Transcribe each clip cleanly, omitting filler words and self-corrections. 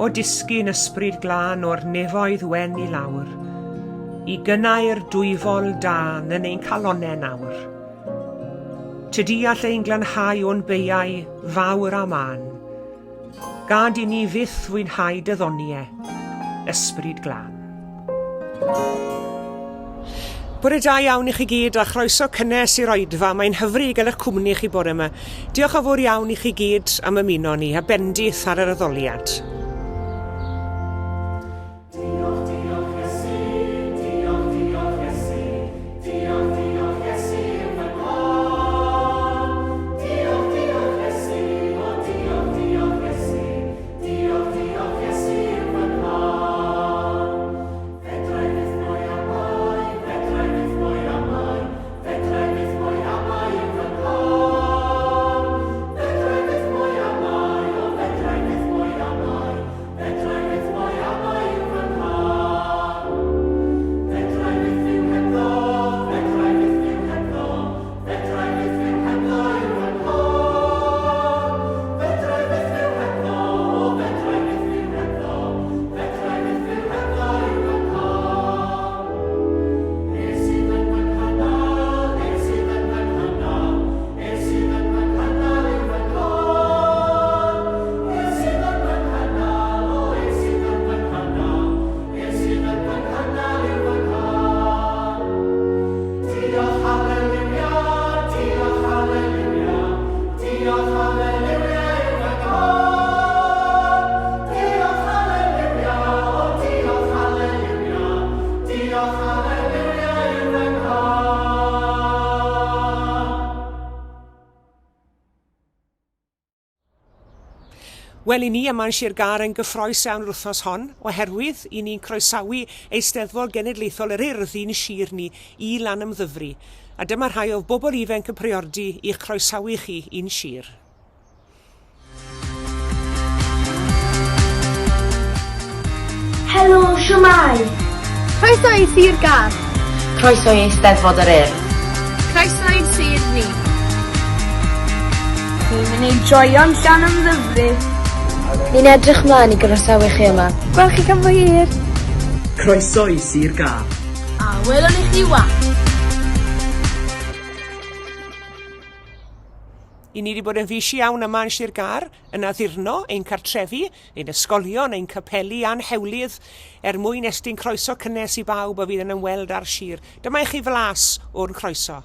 O disgyn ysbryd glân o'r nefoedd wen i lawr, i gynnau'r dwyfol dân yn ein calonnau nawr. Tydi all ein glanhau o'n beiau fawr a mân. Gad i ni fyth fwynhau dy ddoniau, ysbryd glân. Bore da iawn i chi gyd a chroeso cynnes i'r oedfa. Mae'n hyfryd i gael eich cwmni chi bore yma. Diolch yn fawr iawn i chi gyd am ymuno ni a bendith ar yr addoliad. Diolch, diolch Iesu, diolch, diolch Iesu, diolch, diolch Iesu yw fy nghân. Diolch, diolch Iesu, o diolch, diolch Iesu, diolch, diolch Iesu yw fy nghân. Fedrai byth mwy amau, fedrai byth mwy amau, fedrai byth mwy amau yw fy nghân. Fedrai byth mwy amau, o fedrai byth mwy amau, Fedrai byth mwy amau yw fy nghân. Fedrai byth fyw hebddo, fedrai byth fyw hebddo, fedrai byth fyw hebddo yw fy nghân. Fedrai byth fyw hebddo, o fedrai byth fyw hebddo, fedrai byth fyw hebddo yw fy nghân. Ef sydd yn fy nghynnal, ef sydd yn fy nghynnal, Ef sydd yn fy nghynnal yw fy nghân. Ef sydd yn fy nghynnal, o ef sydd yn fy nghynnal, ef sydd yn fy nghynnal yw fy nghân. Diolch haleliwia, diolch haleliwia, diolch haleliwia yw fy nghân. Diolch haleliwia, o diolch haleliwia, diolch haleliwia yw fy nghân. Wel, i ni yma yn Sir Gâr yn gyffroes iawn yr wythnos hon, oherwydd i ni'n croesawu Eisteddfod Genedlaethol yr Urdd i'n sir ni i Lanymddyfri, a dyma rhai o bobl ifanc y Priordy i'ch croesawu chi i'n sir. Helo, shwmae! Croeso i Sir Gâr! Croeso i Eisteddfod yr Urdd! Croeso i'n sir ni! Ni'n mynd i joio'n Llanymddyfri. Ni'n edrych mlaen i groesawu chi yma. Gwel chi cyn bo hir! Croeso i Sir Gâr! A welwn ni chi 'wan! I ni wedi bod yn fisi iawn yma yn Sir Gâr, yn addurno ein cartrefi, ein ysgolion, ein capeli a'n hewlydd, er mwyn estyn croeso cynnes i bawb a fydd yn ymweld â'r sir. Dyma i chi flas o'n croeso.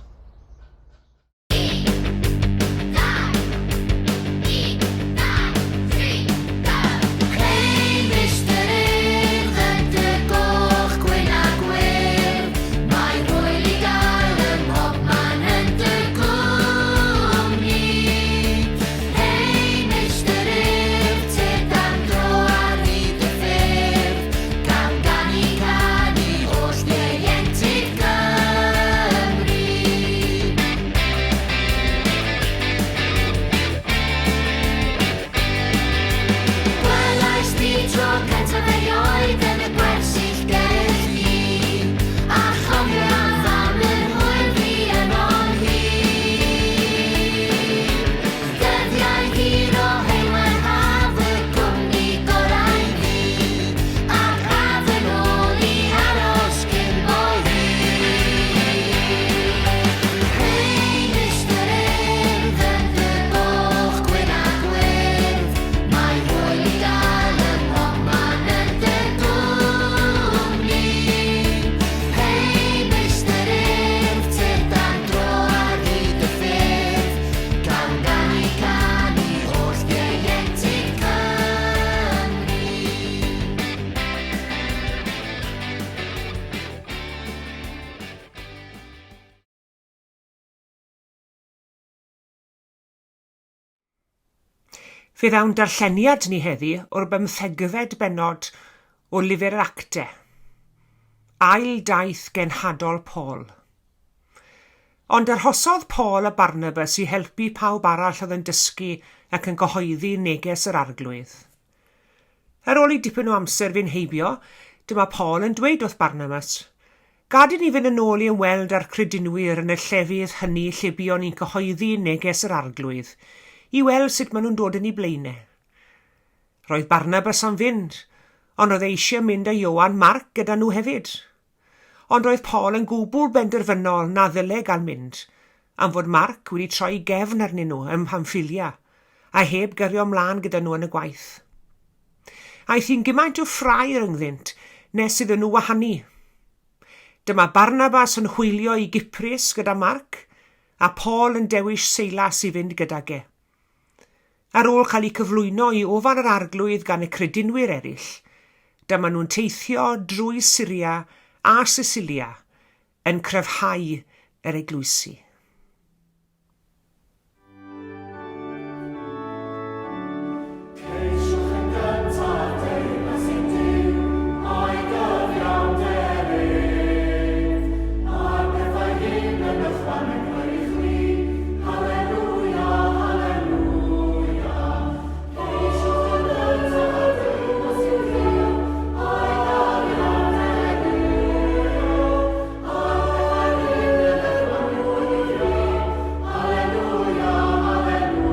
Fe ddawn darlleniad ni heddi o'r bymthegfed bennod o Lyfr yr Acte. Ail daith genhadol Paul. Ond arhosodd Paul a Barnabas i helpu pawb arall oedd yn dysgu ac yn cyhoeddi neges yr Arglwydd. Ar ôl i dipyn o amser fynd heibio, dyma Paul yn dweud wrth Barnabas, Gad i ni fynd yn ôl i ymweld â'r credinwyr yn y llefydd hynny lle buon ni'n cyhoeddi neges yr Arglwydd, i weld sut maen nhw'n dod yn eu blaenau. Roedd Barnabas am fynd, ond roedd e eisiau mynd â Ioan Marc gyda nhw hefyd. Ond roedd Paul yn gwbl benderfynol na ddyle gael mynd, am fod Marc wedi troi gefn arnyn nhw ym Mhamphylia, a heb gario mlaen gyda nhw yn y gwaith. Aeth hi'n gymaint o ffrae rhyngddynt nes iddyn nhw wahanu. Dyma Barnabas yn hwylio i Gyprus gyda Marc, a Paul yn dewis Seilas i fynd gydag e. Ar ôl cael eu cyflwyno i ofal yr Arglwydd gan y credinwyr eraill, dyma nhw'n teithio drwy Syria a Sisilia, yn cryfhau yr eglwysi. Ceisiwch yn gyntaf deyrnas ein Duw a'i gyfiawnder ef, a'r pethau hyn yn ychwanegol i chwi. Haleluia, haleluia. Ceisiwch yn gyntaf deyrnas ein Duw a'i gyfiawnder ef, a'r pethau hyn yn ychwanegol i chwi. Haleluia, haleluia.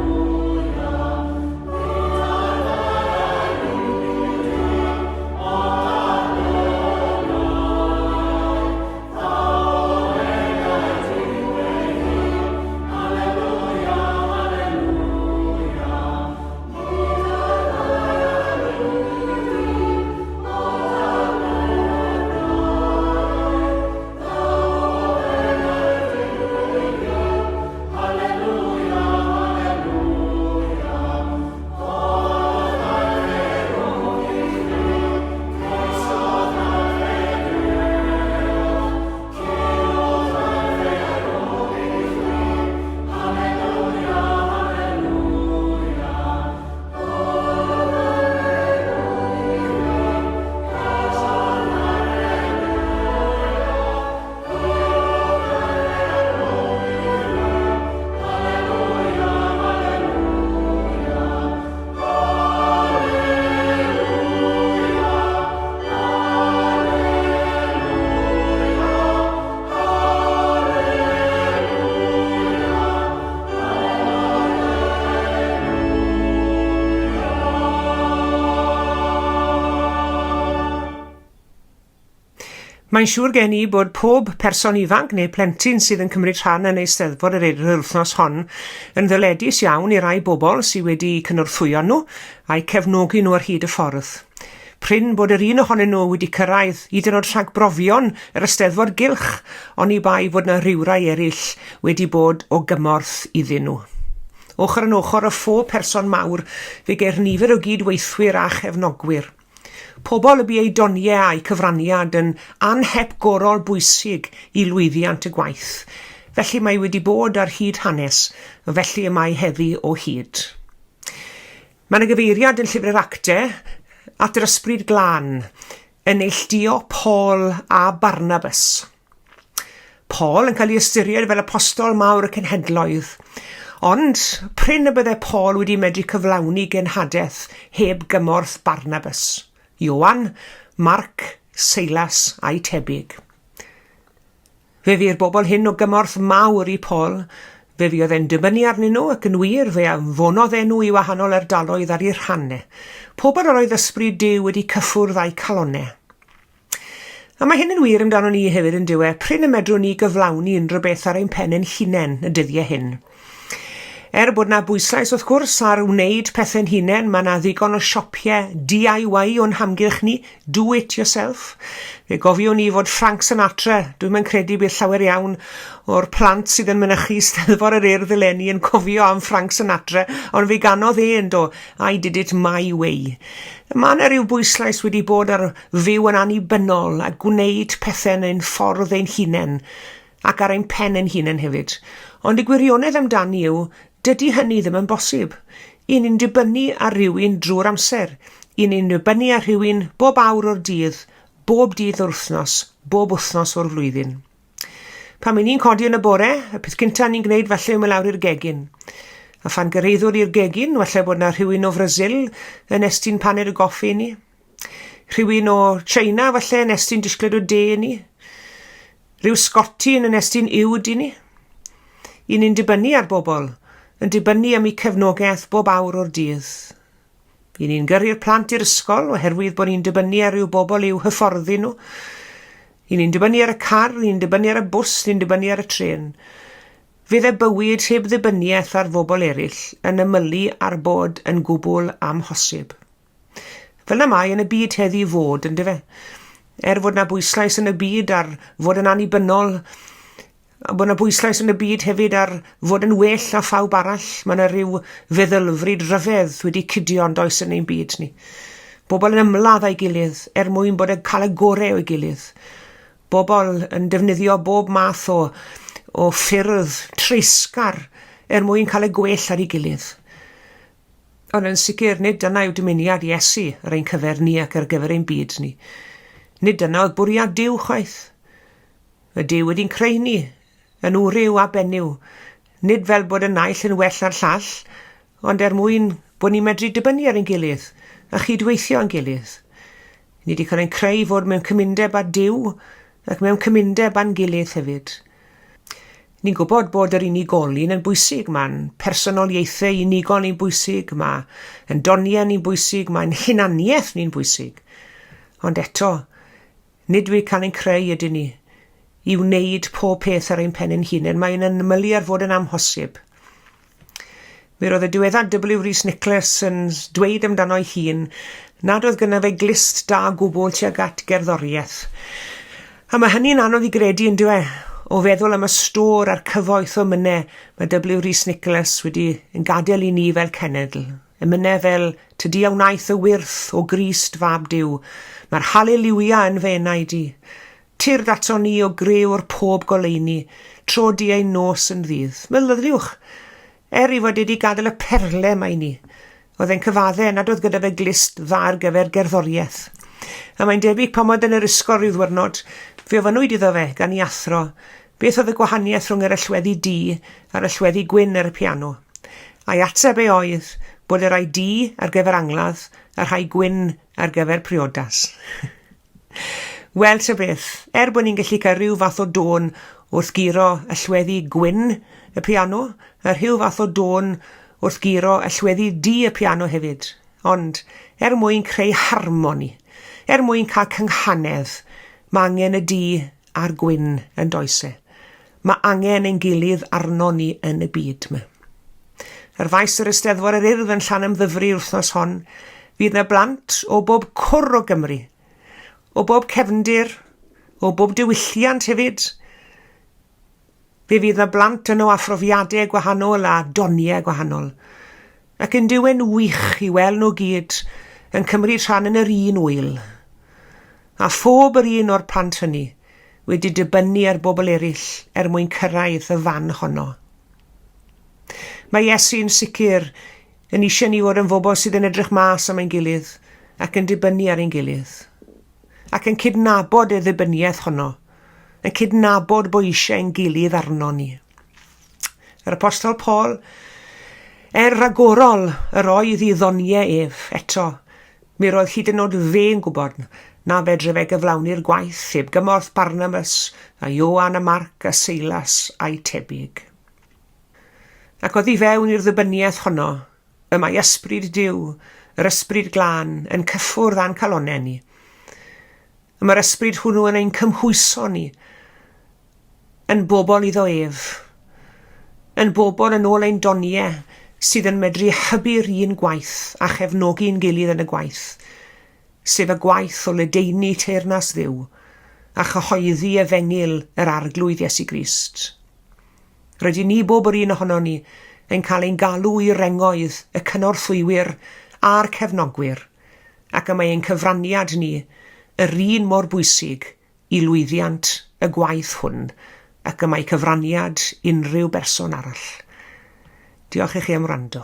Mae'n siŵr gen i bod pob person ifanc neu plentyn sydd yn cymryd rhan yn Eisteddfod yr Urdd yr wythnos hon yn ddyledus iawn i rai bobl sydd wedi cynorthwyo nhw a'u cefnogi nhw ar hyd y ffordd. Prin bod yr un ohonyn nhw wedi cyrraedd hyd yn oed rhagbrofion yr Eisteddfod Gylch oni bai fod 'na rywrai eraill wedi bod o gymorth iddyn nhw. Ochr yn ochr â phob person mawr fe geir nifer o gyd-weithwyr a chefnogwyr. Pobl y bu eu doniau a'u cyfraniad yn anhepgorol bwysig i lwyddiant y gwaith. Felly mae wedi bod ar hyd hanes, felly y mae heddi o hyd. Mae yna gyfeiriad yn Llyfr yr Acte at yr Ysbryd Glân yn neilltuo Paul a Barnabas. Paul yn cael ei ystyried fel apostol mawr y cenhedloedd. Ond prin y byddai Paul wedi medru cyflawni genhadaeth heb gymorth Barnabas, Ioan, Marc, Seilas a'i tebyg. Fe fu'r bobl hyn o gymorth mawr i Paul, fe fuodd e'n dibynnu arnyn nhw ac yn wir fe anfonodd e nhw i wahanol ardaloedd ar eu rhan e. Pobl yr oedd ysbryd Duw wedi cyffwrdd a'u calonnau. A mae hyn yn wir amdano ni hefyd yn dyw e, prin y medrwn ni gyflawni unrhyw beth ar ein pen ein hunain y dyddiau hyn. Er bod na bwyslais wrth gwrs ar wneud pethau'n hunain, mae na ddigon o siopie DIY o'n hamgylch ni, do it yourself. Fe gofiwn ni fod Frank Sinatra, dwi'm yn credu bydd llawer iawn o'r plant sydd yn mynychu Steddfod yr Urdd eleni yn cofio am Frank Sinatra, ond fe ganodd e yn do, I did it my way. Mae yna rhyw bwyslais wedi bod ar fyw yn annibynnol a gwneud pethau yn ein ffordd ein hunain, ac ar ein pen ein hunain hefyd. Ond y gwirionedd amdani yw, dydy hynny ddim yn bosib. I ni'n dibynnu ar rywun drwy'r amser. I ni'n dibynnu ar rhywun bob awr o'r dydd, bob dydd o'r wythnos, bob wythnos o'r flwyddyn. Pan mae ni'n codi yn y bore, y peth cyntaf ni'n gwneud falle yw mynd lawr i'r gegin. A phan gyraeddwn i'r gegin, falle bod na rhywun o Frazil yn estyn paned o goffi i ni. Rhywun o China falle yn estyn disgled o de i ni. Rhyw Sgotyn yn estyn uwd i ni. I ni'n dibynnu ar bobl, yn dibynnu am eu cefnogaeth bob awr o'r dydd. I ni'n gyrru'r plant i'r ysgol oherwydd bod ni'n dibynnu ar ryw bobl i'w hyfforddi nhw. I ni'n dibynnu ar y car, ni'n dibynnu ar y bws, ni'n dibynnu ar y trên. Fydd e bywyd heb ddibyniaeth ar fobl eraill yn ymylu ar bod yn gwbl amhosib. Fel na mae yn y byd heddi fod, yn dyfe? Er fod na bwyslais yn y byd ar fod yn annibynnol, A bod 'na bwyslais yn y byd hefyd ar fod yn well na phawb arall. Mae 'na rhyw feddylfryd rhyfedd wedi cydio yn does yn ein byd ni. Bobl yn ymladd â'i gilydd er mwyn bod yn cael y gorau o'i gilydd. Bobl yn defnyddio bob math o, o ffyrdd treisgar er mwyn cael y gwell ar ei gilydd. Ond yn sicr, nid dyna yw dymuniad Iesu ar ein cyfer ni ac ar gyfer ein byd ni. Nid dyna oedd bwriad Duw chwaith. Mae Duw wedi'n creu ni, yn wryw a benyw, nid fel bod y naill yn well na'r llall, ond er mwyn bod ni'n medru dibynnu ar ein gilydd a chydweithio â'n gilydd. Ni wedi cael ein creu i fod mewn cymundeb â Duw ac mewn cymundeb â'n gilydd hefyd. Ni'n gwybod bod yr unigolyn yn bwysig, mae'n personoliaethau unigol ni'n bwysig, mae yn doniau ni'n bwysig, mae'n hunaniaeth ni'n bwysig. Ond eto, Nid wedi cael ein creu ydyn ni i wneud pob peth ar ein pen ein hunain. Mae'n ymylu ar fod yn amhosib. Mi roedd y diweddar W. Rhys Nicholas yn dweud amdano'i hun nad oedd gyda fe glust da gwbl tuag at gerddoriaeth. A mae hynny'n anodd i gredu yn dyw e, o feddwl am y stôr a'r cyfoeth o emynau mae W. Rhys Nicholas wedi yn gadael i ni fel cenedl. Emynau fel Tydi a wnaeth y wyrth, o Grist, fab Duw. Mae'r haleliwia yn fy enaid i. Tyrd ato ni, o Grëwr pob goleuni, tro di ein nos yn ddydd. Meddyliwch, er ei fod e 'di gadael y perle 'ma i ni, oedd e'n cyfadde nad oedd gyda fe glust dda ar gyfer gerddoriaeth. A mae'n debyg pan oedd yn yr ysgol rhyw ddwyrnod, fe ofynnwyd iddo fe gan ei athro beth oedd y gwahaniaeth rhwng yr allweddi du a'r allweddi gwyn ar y piano. A'i ateb e oedd bod y rhai du ar gyfer angladd a rhai gwyn ar gyfer priodas. Wel, ta beth, er bod ni'n gallu cael rhyw fath o dôn wrth guro allweddi gwyn y piano, a rhyw fath o dôn wrth guro allweddi du y piano hefyd, ond er mwyn creu harmoni, er mwyn cael cynghanedd, mae angen y du a'r gwyn yn does e. Mae angen ein gilydd arno ni yn y byd 'ma. Ar faes yr Eisteddfod yr Urdd yn Llanymddyfri wythnos hon, fydd 'na blant o bob cwr o Gymru, o bob cefndir, o bob diwylliant hefyd. Fe fydd 'na blant yno â phrofiadau gwahanol a doniau gwahanol. Ac yn dyw e'n wych i weld nhw gyd yn cymryd rhan yn yr un ŵyl. A phob yr un o'r plant hynny wedi dibynnu ar bobl eraill er mwyn cyrraedd y fan honno. Mae Iesu'n sicr yn eisiau ni fod yn fobl sydd yn edrych mas am ein gilydd ac yn dibynnu ar ein gilydd, ac yn cydnabod y ddibyniaeth honno, yn cydnabod bod eisiau ein gilydd arno ni. Yr Apostol Paul, er ragorol yr oedd i ddoniau ef, eto, Mi roedd hyd yn oed fe'n gwybod na fedre fe gyflawni'r gwaith heb gymorth Barnabas a Ioan a Marc a Seilas a'u tebyg. Ac oddi fewn i'r ddibyniaeth honno, y mae Ysbryd Duw, yr Ysbryd Glân, yn cyffwrdd â'n calonnau ni. Y mae'r Ysbryd hwnnw yn ein cymhwyso ni, yn bobl iddo ef, yn bobl yn ôl ein doniau sydd yn medru hybu'r un gwaith a chefnogi'n gilydd yn y gwaith, sef y gwaith o ledaenu teyrnas Dduw a chyhoeddi efengyl yr Arglwydd Iesu Grist. Rydyn ni bob yr un ohonon ni yn cael ein galw i rengoedd y cynorthwywyr a'r cefnogwyr, ac y mae ein cyfraniad ni yr un mor bwysig i lwyddiant y gwaith hwn ac y mae cyfraniad unrhyw berson arall. Diolch i chi am wrando.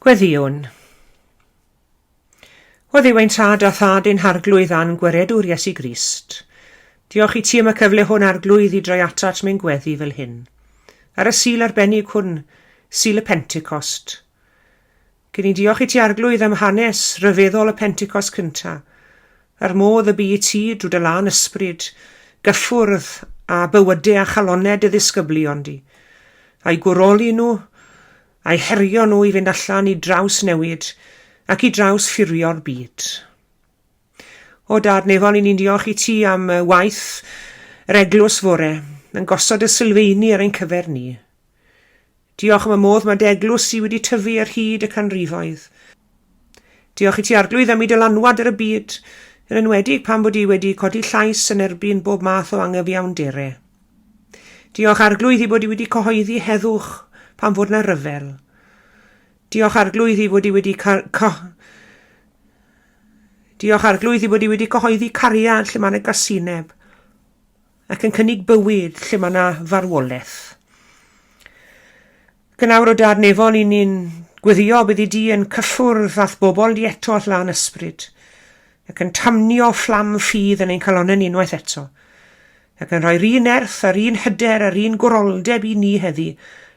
Gweddïwn. O Dduw ein Tad a Thad ein Harglwydd a'n Gwaredwr Iesu Grist, diolch i ti am y cyfle hwn Arglwydd i droi atat mewn gweddi fel hyn. Ar y Sul arbennig hwn, Sul y Pentecost. Gyn i diolch i ti Arglwydd am hanes rhyfeddol y Pentecost cynta, a'r modd y bu i ti drwy dy lân ysbryd gyffwrdd â bywydau a chalonnau dy ddisgyblion di, a'u gwroli nhw a'u herio nhw i fynd allan i draws newid ac i draws ffurfio'r byd. O Dad nefol, i ni'n diolch i ti am waith yr eglwys fore, yn gosod y sylfeini ar ein cyfer ni. Diolch am y modd mae dy eglwys i wedi tyfu ar hyd y canrifoedd. Diolch i ti Arglwydd am i dylanwad ar y byd, yn enwedig pan bod i wedi codi llais yn erbyn bob math o angyfiawndere. Diolch Arglwydd i bod i wedi cyhoeddi heddwch pan fod na ryfel. Diolch Arglwydd i fod i wedi Diolch Arglwydd i bod i wedi cyhoeddi cariad lle mae yna gasineb ac yn cynnig bywyd lle mae yna farwolaeth. Ac yn awr o Dad nefol, i ni'n gweddio byddi di yn cyffwrdd a'th bobl di eto a'th lân ysbryd, ac yn tamnio fflam ffydd yn ein calonnau ni unwaith eto, ac yn rhoi'r un nerth a'r un hyder a'r un gwroldeb i ni heddi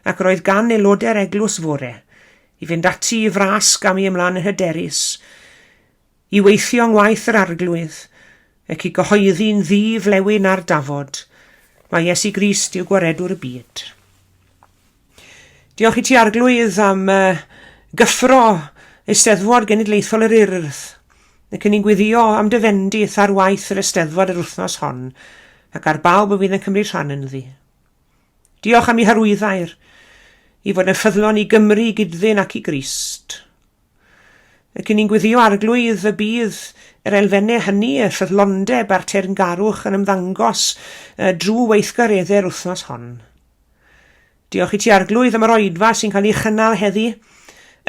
ac yr oedd gan aelodau'r eglwys fore, i fynd ati i fras gamu ymlaen yn hyderus, i weithio yng ngwaith yr Arglwydd, ac i gyhoeddi'n ddi-flewyn ar dafod, mai Iesu Grist yw Gwaredwr y byd. Diolch i ti Arglwydd am uh, gyffro Eisteddfod Genedlaethol yr Urdd, ac yn ni'n gweddio am dy fendith ar waith yr Eisteddfod yr wythnos hon, ac ar bawb y fydd yn cymryd rhan ynddi. Diolch am ei harwyddair, i fod yn ffyddlon i Gymru, i Gydddyn ac i Grist. Ac yn ni'n gweddio Arglwydd y bydd yr elfennau hynny, y ffyddlondeb a'r teyrngarwch yn ymddangos drwy weithgareddau'r wythnos hon. Diolch i ti Arglwydd am yr oedfa sy'n cael ei chynnal heddi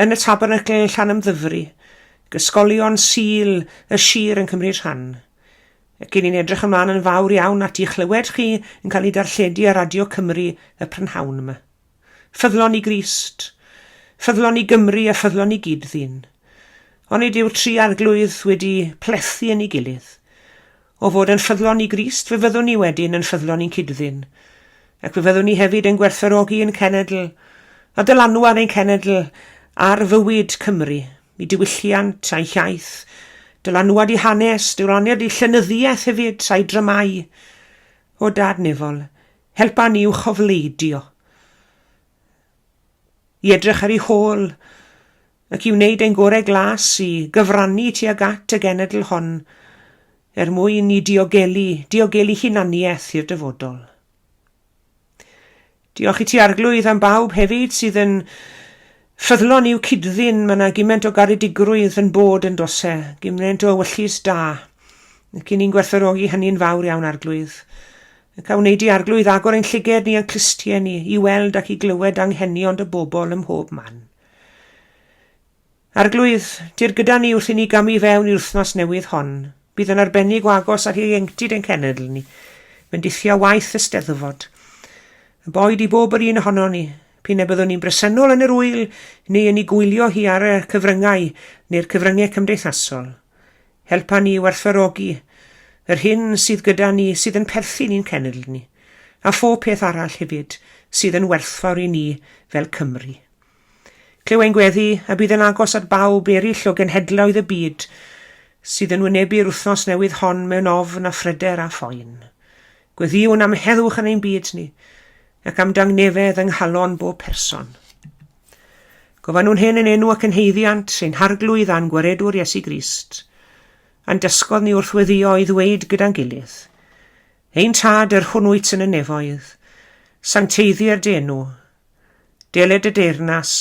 yn y Tabernacl Llanymddyfri, ac ysgolion Sul y sir yn cymryd rhan. Ac i ni'n edrych ymlaen yn fawr iawn at i chlywed chi yn cael ei darlledu ar Radio Cymru y prynhawn yma. Ffyddlon i Grist, ffyddlon i Gymru a ffyddlon i gyd-ddyn. Onid yw'r tri arglwydd wedi plethu yn ei gilydd? O fod yn ffyddlon i Grist, fe fyddwn ni wedyn yn ffyddlon i'n cyd-ddyn. Ac fe fyddwn ni hefyd yn gwerthfawrogi ein cenedl, a dylanwad ein cenedl ar fywyd Cymru, i diwylliant a'i hiaith, dylanwad i hanes, dylanwad i llenyddiaeth hefyd, a'i dramâu. O Dad nefol, Helpa ni i'w chofleidio, i edrych ar ei hôl, ac i wneud ein gorau glas i gyfrannu tuag at y genedl hon er mwyn i diogelu, diogelu hunaniaeth i'r dyfodol. Diolch i ti Arglwydd am bawb hefyd sydd yn ffyddlon i'w cyd-ddyn, mae yna gymaint o garedigrwydd yn bod yn dose, gymaint o ewyllys da. Ac i ni'n gwerthfawrogi hynny'n fawr iawn Arglwydd. Ac a wnei di, Arglwydd, agor ein llyged ni a'n clustiau ni i weld ac i glywed anghenion dy bobl ym mhob man. Arglwydd, dir gyda ni wrth i ni gamu fewn i'r wythnos newydd hon. Bydd yn arbennig o agos at ieuenctid ein cenedl ni. Bendithia waith y Steddfod. Y boed i bob yr un ohono ni, p'un a byddwn ni'n bresennol yn yr ŵyl neu yn ei gwylio hi ar y cyfryngau neu'r cyfryngau cymdeithasol. Helpa ni i werthfawrogi yr hyn sydd gyda ni sydd yn perthyn i'n cenedl ni, a phob peth arall hefyd sydd yn werthfawr i ni fel Cymry. Clyw ein gweddi a bydd yn agos at bawb eraill o genhedloedd y byd sydd yn wynebu'r wythnos newydd hon mewn ofn a phryder a phoen. Gweddïwn am heddwch yn ein byd ni, ac am dangnefedd yng nghalon bob person. Gofynnwn hyn yn enw ac yn haeddiant ein Harglwydd a'n Gwaredwr Iesu Grist, a'n dysgodd ni wrth weddïo i ddweud gyda'n gilydd, Ein Tad, yr hwn wyt yn y nefoedd, sancteiddier dy enw, deled dy deyrnas,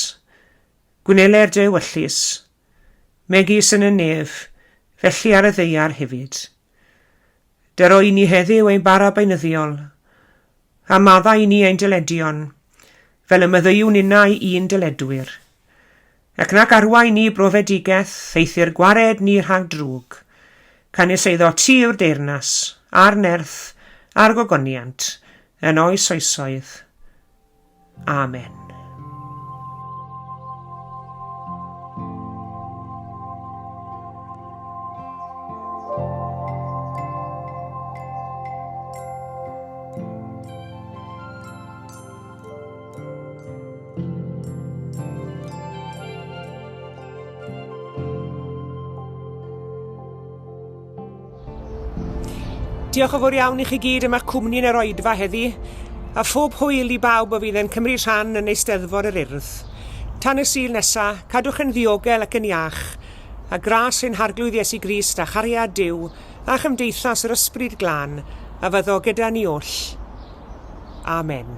gwneler dy ewyllys, megis yn y nef, felly ar y ddaear hefyd. Dyro i ni heddiw ein bara beunyddiol, A maddau i ni ein dyledion, fel y maddeuwn innau i'n dyledwyr. Ac nac arwain ni i brofedigaeth, eithr gwared ni rhag drwg. Canys eiddo ti yw'r deyrnas, a'r nerth, a'r gogoniant, yn oes oesoedd. Amen. Diolch yn fawr iawn i chi gyd am eich cwmni yn yr oedfa heddi, a phob hwyl i bawb a fydd yn cymryd rhan yn Eisteddfod yr Urdd. Tan y Sul nesa, cadwch yn ddiogel ac yn iach, a gras ein Harglwydd Iesu Grist a chariad Duw a chymdeithas yr Ysbryd Glân a fyddo gyda ni oll. Amen.